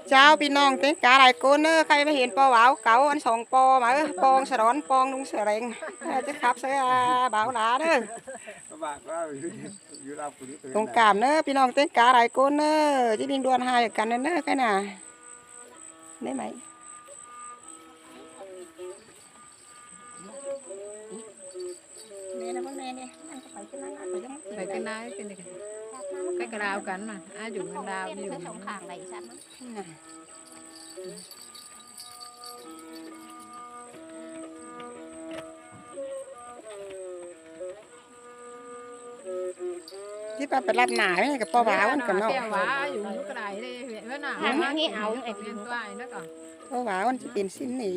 ເຈົ້າ ພີ່ນ້ອງເຕັງກາຫຼາຍຄົນເດີ ໃຄມາເຫັນປໍວາວເກົ່າ ອັນສອງປໍມາເອີ ປອງສະຫຼອນ ປອງລຸງສະແຫຼງ ຈະຂັບໃສ່ບ່າວຫຼາເດີ ຕົງກາມເດີ ພີ່ນ້ອງເຕັງກາຫຼາຍຄົນເດີ ຈະບິນດ່ວນຫາກັນເດີ ໃຄນະ ໄດ້ໄໝ? ແມ່ນະ ແມ່ນະ ໄປກັນນາ ໄປກັນນາ ໄປກັນນາ ໄປກະລາວກັນນະ ອາຢູ່ກັນລາວຢູ່ ສອງຂ້າງໄດ້ຊັ້ນນະ ທີ່ວ່າໄປລັດໜ້ານີ້ກໍພໍວ່າມັນກໍເນາະ ແປວ່າຢູ່ຢູ່ກໍໄດ້ເດ້ ເອີນະ ອັນນີ້ເອົາ ເປັນຕົວນີ້ກໍ ເພາະວ່າມັນຊິເປັນສິ້ນນີ້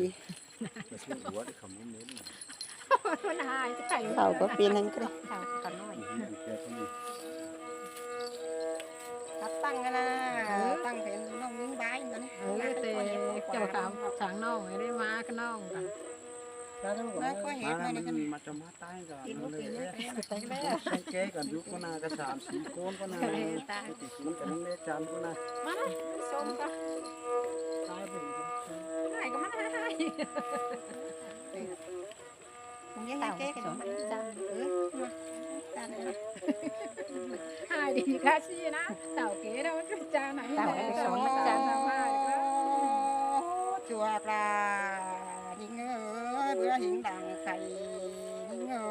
ມັນຫາຍໃຈ ເຂົາກໍເປັນຫັ້ນກໍໄດ້ ເຂົາກໍນ້ອຍ ຕັດຕັ້ງຫັ້ນນະ ເອີ ຕັ້ງເປັນນ້ອງຍິງບາຍມັນ ເອີ ແຕ່ເຈົ້າສາວສາງນ້ອງໄດ້ມາກັບນ້ອງ ມາກໍເຮັດມານີ້ ມາຈະມາ ຕາຍກໍ ກິນບໍ່ເປັນ ແຕ່ງແກ້ກັນຢູ່ຄົນນະກໍສາມສີ່ຄົນຄົນນະ ເອີ ຕາຍ ມັນກໍຍັງເລຈັນຄົນນະ ມານະ ຊົມກໍ ຕາຍໄປ ຫາຍກໍມັນຫາຍ ມັນຍັງເລກັນຢູ່ ເອີ ມາ ຕາຍແລ້ວ ຫາຍດີກະຊີ້ນະ ເຖົ້າເກດາມັນຄືຈານນະ ເຖົ້າໄອ້ສອນມັນຈານ ສາມາດ ໂອ້ ຈົວກລາ ຍິງເອີຍ ເບື່ອຫິງດັງໄຄຍິງເອີ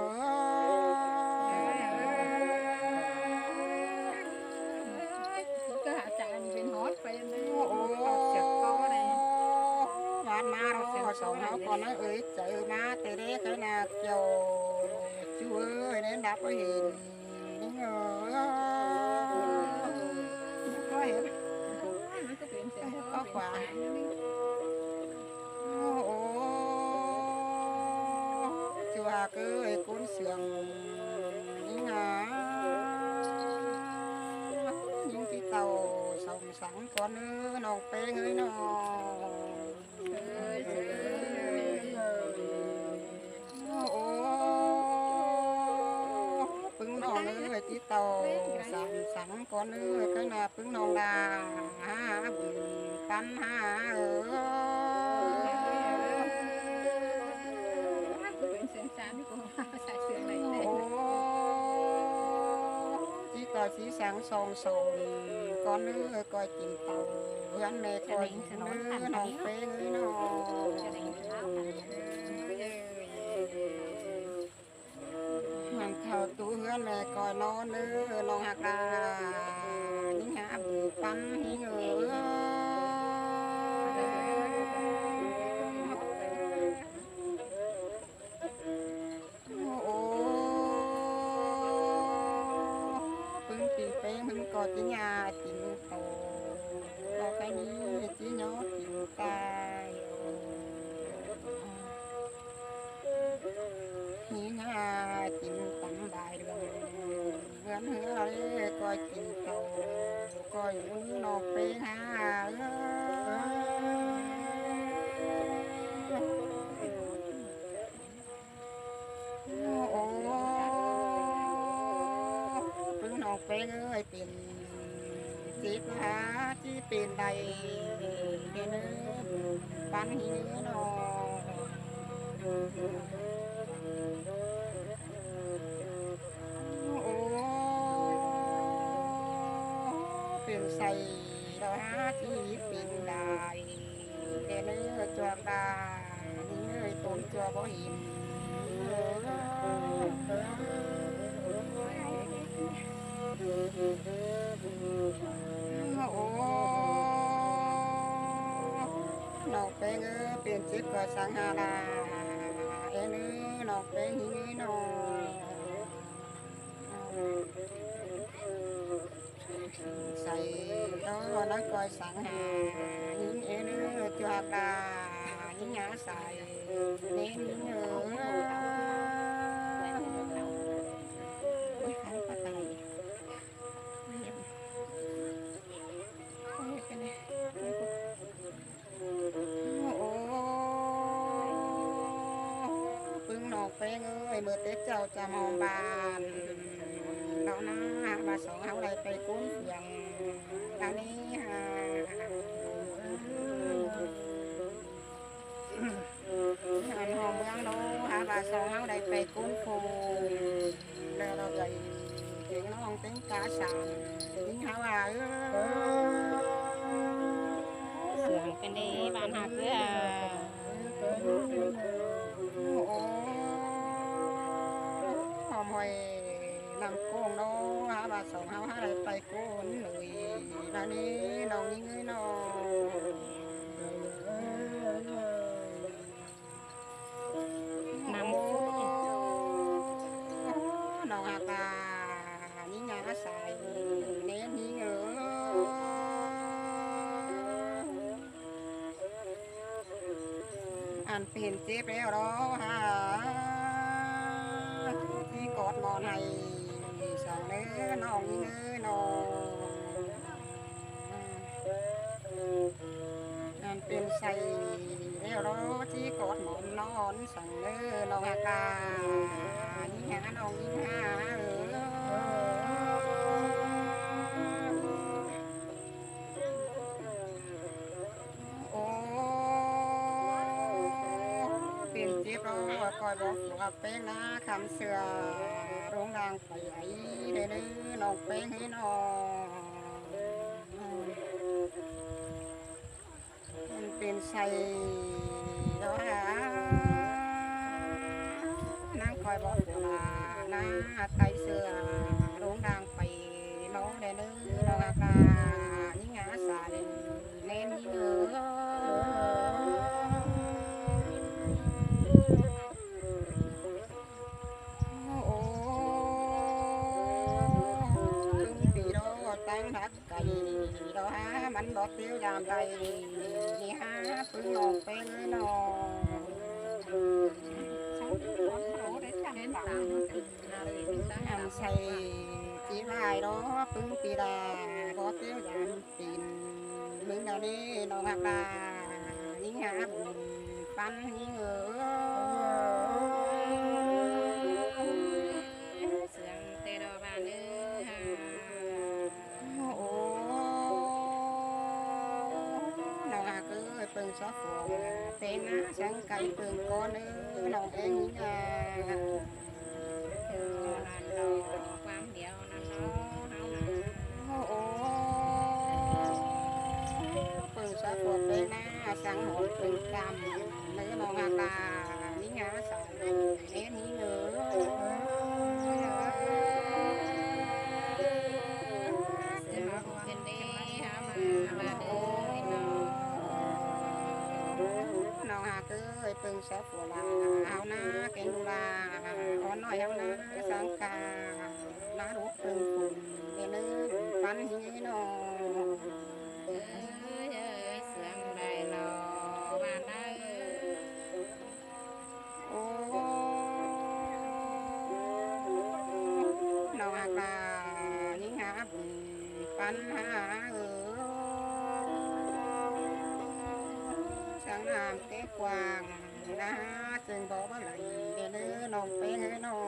ຍ ກໍອາຈານເປັນຮອດໄປ ໂອ້ ຮອດສຽງເປົ່າໄດ້ ຫວານມາຮອດສອງເຮົາກ່ອນນະເອີຍ ເຈີມາແຕ່ເດັກໃນນາກ່ຽວ ຈູເອີຍ ແນມດັບບໍ່ເຫັນ ເອີ ບໍ່ເຫັນ ມັນກໍເປັນເປັນ ກໍຂວາ ໂອ້ ຈູຮັກເອີຍ ຄົນເຊື່ອງຍິງຫາ ຍິງທີ່ເຕົ້າສອງສັງກ່ອນເອີ ນ້ອງແປ້ງເອີຍນ້ອງ ໂອ້ ປຶງນ້ອງເອີຍ ຕິເຕົ້າສາມສັງກ່ອນເອີຍ ຂ້າໜ້າປຶງນ້ອງລາ ຫາບຸນປັນຫາເອີຍ ໂອ້ ຕິເກົ້າສີສັງສອງສອນກ່ອນເອີຍ ກ້ອຍກິນເຕົ້າ ເຮືອນແມ່ກ້ອຍກິນເອີຍ ນ້ອງເປ້ເອີຍນ້ອງ ມັນເຂົ້າຕູ້ເຮືອນແມ່ກ້ອຍນອນເອີຍ ນ້ອງຮັກຫຼາຍ ຍິງຫາບຸນປັນຫິງເອີຍ ໂອ້ ປຶງປີເປ້ງມັນກໍຈິຫຍ້າກິນໂຕ ກໍກະມີຈິຍໍກິນຕາຍ ມີຫຍ້າກິນຕຳບາຍເດືອນ ເຮືອນເຮືອເລກໍກິນໂຕ ກໍຢູ່ນອກເປ້ງຫາເອີຍ. ໂອ້ ປຶງນ້ອງແປ້ງເອີຍ ເປັນເຈັບຫາຊິເປັນໄດ້ເດີ ປັນຫີເນາະ ໂອ້ ເປັນໄສ ດອກຫາຊີວິດເປັນໄດ້ແດ່ເນີ ຈວກດານີ້ເອີຍ ຕົນຈົວບໍ່ເຫັນ ໂອ້ ນ້ອງແປ້ງເອີຍ ເປັນເຈັບກໍສັງຫາລາແດ່ເນີ ນ້ອງແປ້ງຫີເນີ ໃສ່ຕໍ່ນາງກ້ອຍສັງຫາຍິງເອເນີ ຈວກດາຍິງຫາໃສ່ເນນເອີ ໂອ້ຍ ໂອ້ ປຶງນ້ອງແປ້ງເອີຍ ເມື່ອແຕ່ເຈົ້າຈະມອງບານ ເຮົານາ ບາດສອງເຮົາໄດ້ໄປກົນເຟືອງ ອັນນີ້ຫາ ກົ້ນໂພ ແລ້ວເຮົາໄດ້ເຕັງນ້ອງເຕັງກາສາງ ຍິງຫາວ່າເອີ ສຽງເປັນເດບ້ານຮັກເດີ ໂອ້ ຫອມຫອຍນ້ຳໂຂງເນາະ ຫາວ່າສອງເຮົາຫາໄດ້ໄປໂກນເລີຍ ບາດນີ້ນ້ອງຍິງເອີຍນ້ອງ ນຳ ໂອ້ ນ້ອງອາກາ ຍິງອາສາຍ ເນນຍິງເອີຍ ອັນເປັນເຈັບແລ້ວເນາະ ຫາ ທີ່ກອດໝອນໃຫ້ ສອງເດີນ້ອງຍິງເອີຍນ້ອງ ອັນເປັນໄຊແລ້ວເນາະ ທີ່ກອດໝອນນອນສັງເດີນ້ອງອາກາ ຍິງຫານ້ອງຍິງຫາເອີຍ ໂອ້ ເປັນເຈັບເນາະ ກອຍບໍ່ປົວແປ້ງນາຄຳເຊື່ອ ລົງດາງໄປໄອເດີ ນ້ອງແປ້ງເອີຍນ້ອງ ມັນເປັນໄຊ ນາງຄອຍບອກວ່າ ນາໄຕເສືອລົງດາງໄປເມົາແດ່ເດີ ນ້ອງອາກາ ຍິງອາສາເນນເດີ ໂອ້ ປີດອກຕັ້ງຮັກ ໄກ່ດອກຫາມັນບໍ່ເຕີຍາມໃດ ນີ້ຫາປຶງນ້ອງແປ້ງເອີຍນ້ອງ ອຳໃສ່ຈີລາຍດອກປຶງປີດາ ບໍ່ເຕີຍາມປີນ ມຶງດານີ້ນ້ອງຮັກດາ ຍິງຫາບຸນປັນຍິງເອີຍ ສຽງແຕ່ດອກບານເອີຍ ໂອ້ ນ້ອງຮັກເອີຍ ເບິ່ງສະໂພກເປັນນາສັງໄກເບິ່ງກ່ອນເອີ ນ້ອງເອັງນາ ເອີ ນັ້ນດອກຄວາມດຽວນັ້ນເນາະ ເຮົານະ ໂອ້ ເບິ່ງສະໂພກເປັນນາສັງຫົດເປັນກຳເນີ ນ້ອງຮັກດາ ນິຍາສາ ເອັນນີ້ເດີ ເປັນເດ ເຮົາມາ ມາເດີ ໂອ້ ນ້ອງຮັກເອີຍ ເບິ່ງສາ ໂອລາ ເຮົານາ ແກງດູລາ ອ່ອນນ້ອຍເຮົານາ ສັງກາ ນາລູກເບິ່ງຝຸ່ນ ເອີ ປັນຫີນ້ອງ ເອີຍ ເອີຍ ເຊື່ອງໄດ້ລອ ວ່າໄດ້ ໂອ້ ນ້ອງອາກາ ຍິງຫາບຸນປັນຫາເອີ ສັງນາມແກ້ກວ້າງນາ ຈຶ່ງບອກວ່າໄຫຼເດີ ນ້ອງເປັນເອີຍນ້ອງ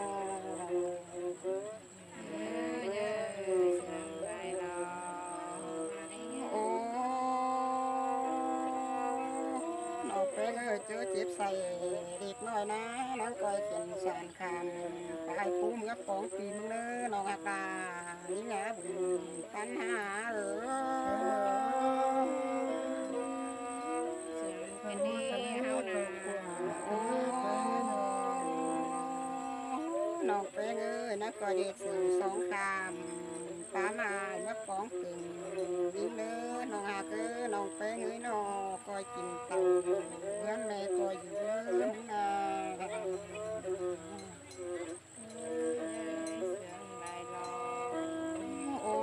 ໂອ້ ນ້ອງເປັນເອີຍ ເຈີເຈັບໃສ່ເດັກນ້ອຍນາ ນາງກ້ອຍເປັນສານຄານ ປາຍປູເມືອກອງຕີນເດີ ນ້ອງອາກາ ມີງາບຸນປັນຫາເອີຍ ເປັນເດເຮົານາ ໂອ້ ນ້ອງ ແປ້ງເອີຍ ນາກໍເຮັດເສີມສອງຂ້າມ ປາມາຍມາປອງເປັນຍິງເດີ ນ້ອງຮັກເອີຍ ນ້ອງແປ້ງເອີຍ ນ້ອງກໍກິນເຂົ້າ ເຮືອນແມ່ກໍຢູ່ເດີນາ ໂອ້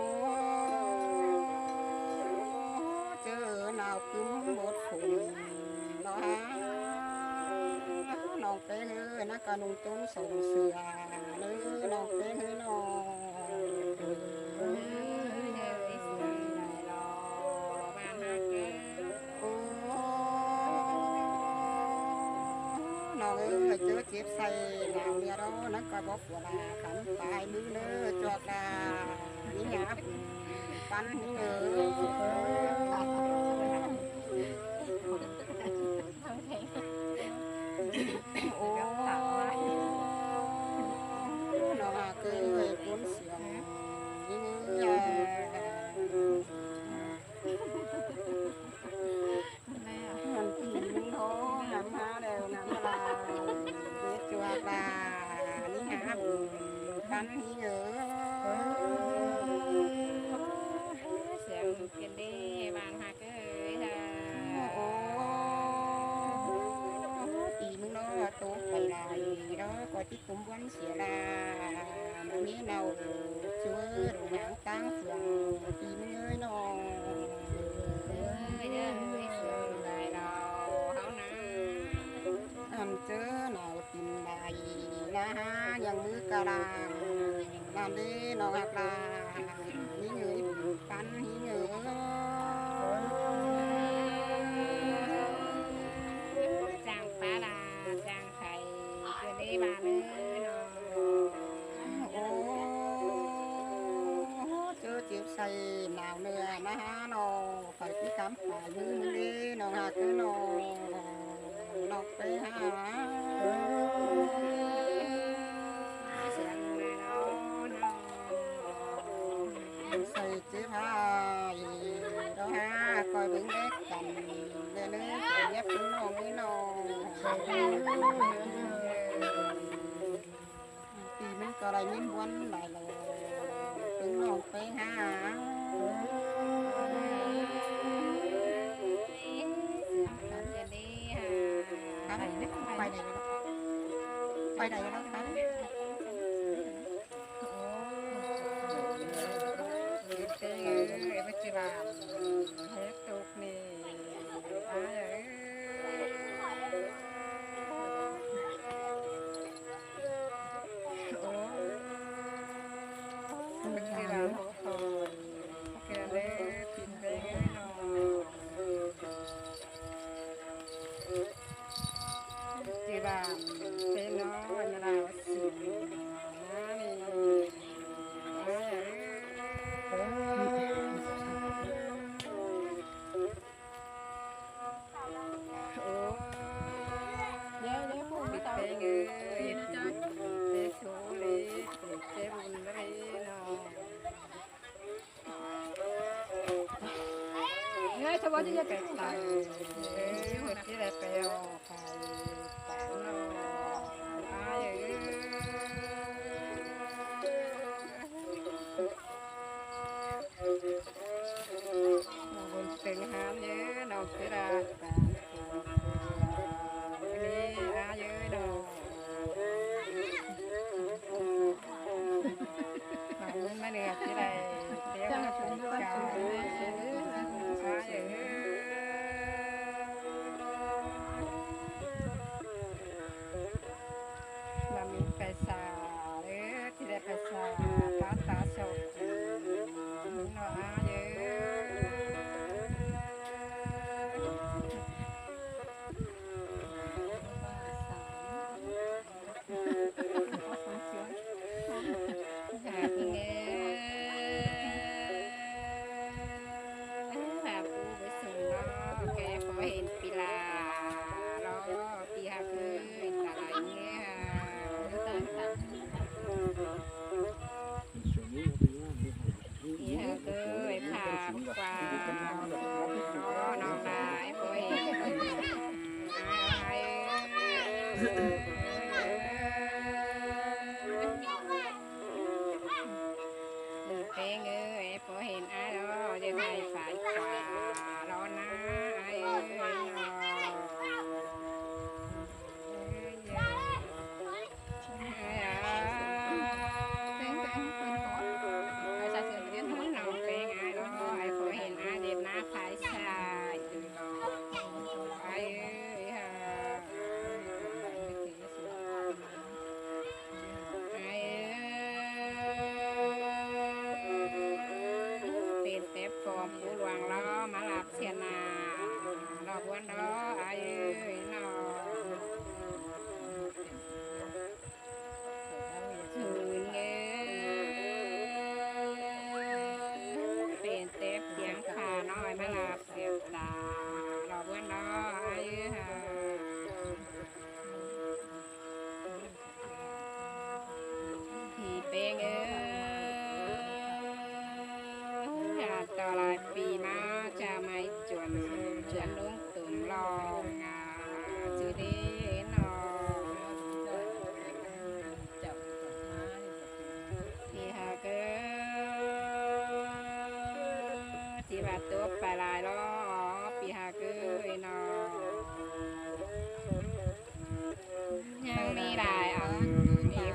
ເຈີໜາວກຶມບົດຝົນ ນ້ອງ ນ້ອງແປ້ງເອີຍ ນາກໍນຸ່ງໂຈງສອງເສື້ອເດີ ນ້ອງແປ້ງເອີຍນ້ອງ ໂອ້ ນ້ອງເອີຍ ເຈີເຈັບໃສ່ໜາວເລືອດ ນາກໍບໍ່ປົວດາ ຄັນປາຍມືເດີ ຈອກດາ ມີຫຍັງປັນເດີ ໂອ້ ບວນເສຍລາ ມັນມີເນົ່າເຈີໂດງຫາງຕາງເຟືອງ ຕີນເອີຍນ້ອງເອີຍ ເດີເອີຍເຟືອງຫຼາຍເຮົານະ ອັນເຈີເນົ່າ ກິນໄດ້ນະ ຍັງມືກະລາງນັ້ນເດ້ນ້ອງຮັກຫຼານ ມີເງິນປັນມີເງິນ ຈ້າງປາລາຈ້າງໄຂ່ ເກີດໄດ້ມາເລີຍນ້ອງ ໂອ້ ເຈີເຈັບໃສ່ໜາວເນື້ອມາຫານ້ອງ ຂ້ອຍຄືຄຳປາຍມືເດ້ນ້ອງຮັກເອີຍນ້ອງ ນ້ອງໄປຫາ ສຽງມາເນາະນ້ອງ ໃສ່ເຈັບຫາຍ ດອກຫາ ຄອຍເບິ່ງແລກັນ ເດີເດີ ເປັນຍາເປັນນ້ອງເອີຍນ້ອງ ປີມັນກໍໄດ້ຍິນບວນຫຼາຍແລ້ວ ເປັນນ້ອງໄປຫາ ໄປໄດ້ແລ້ວ ໄປໄດ້ແລ້ວ ໄປໄດ້ແລ້ວ ໂອ້ ເອີຍ ເອີຍ ເອີຍ ເອີຍ ເອີຍ ເອີຍ ເອີຍ ເອີຍ ເອີຍ ເອີຍ ເອີຍ ເອີຍ ເອີຍ ໂອ້ ເປັນເວລາບໍ່ພໍ ແກ່ເລີຍ ກິນໄປເລີຍເນາະ ທີ່ວ່າເປັນເນາະ ເວລາວ່າສິມານີ້ ໂອ້ ເປັນເອີຍ ເປັນເອີຍ ເປັນເອີຍ ເປັນເອີຍ ເນາະ ເອີຍ ສະບາຍດີ ເອີຍ ເອີຍ ເອີຍ ເອີຍ ເອີຍ ເປັນຫານເດີນ້ອງເສຍດາຍ ອັນນີ້ອາເອີຍນ້ອງ ມາເໜືອຊິໄດ້ ເປັນຫານເດີ ອາເອີຍ ລະມີໄປສາເດີ ທີ່ໄດ້ໄປສາ ປາຕາສົກເນາະ ອາເດີ ຫາເພິ່ນແດ່ ຫາຜູ້ໄປສົ່ງເນາະ ແກພໍເຫັນປີລາເນາະ ປີຮັກເອີຍ ຕາຫຼາຍເງືອ ອີ່ເອີຍ ພາກວາງເນາະ ນ້ອງຫຼາຍ ໂອ້ຍ ເອີຍ ເປັນເອີຍ ພໍເຫັນອ້າຍແລ້ວ ຢາກໃຫ້ພາກວາງເນາະ ອ້າຍເອີຍເນາະ. ເປັນແຕ່ພໍ່ຜູ້ຫຼວງລໍມາລັບເສຍໜ້າ ລໍບວນລໍອ້າຍເອີຍເນາະ. ເອີ ເປັນແຕ່ພຽງຂ້ານ້ອຍມາລັບເສຍຕາ ລໍເບິ່ງເນາະ ພີ່ເປັງເອີຍ ຢ່າຕໍ່ຫຼາຍປີມາຈະໄມ່ຈວນ ຈວນລົງຕຸ່ມລອງ ອ່າ ຈື່ດີເນາະ. ພີ່ຮັກເອີຍ ຊິວ່າຕົກໄປຫຼາຍລ້ອ ພີ່ຮັກເອີຍເນາະ ຍັງມີຫຼາຍອັນ ອີກ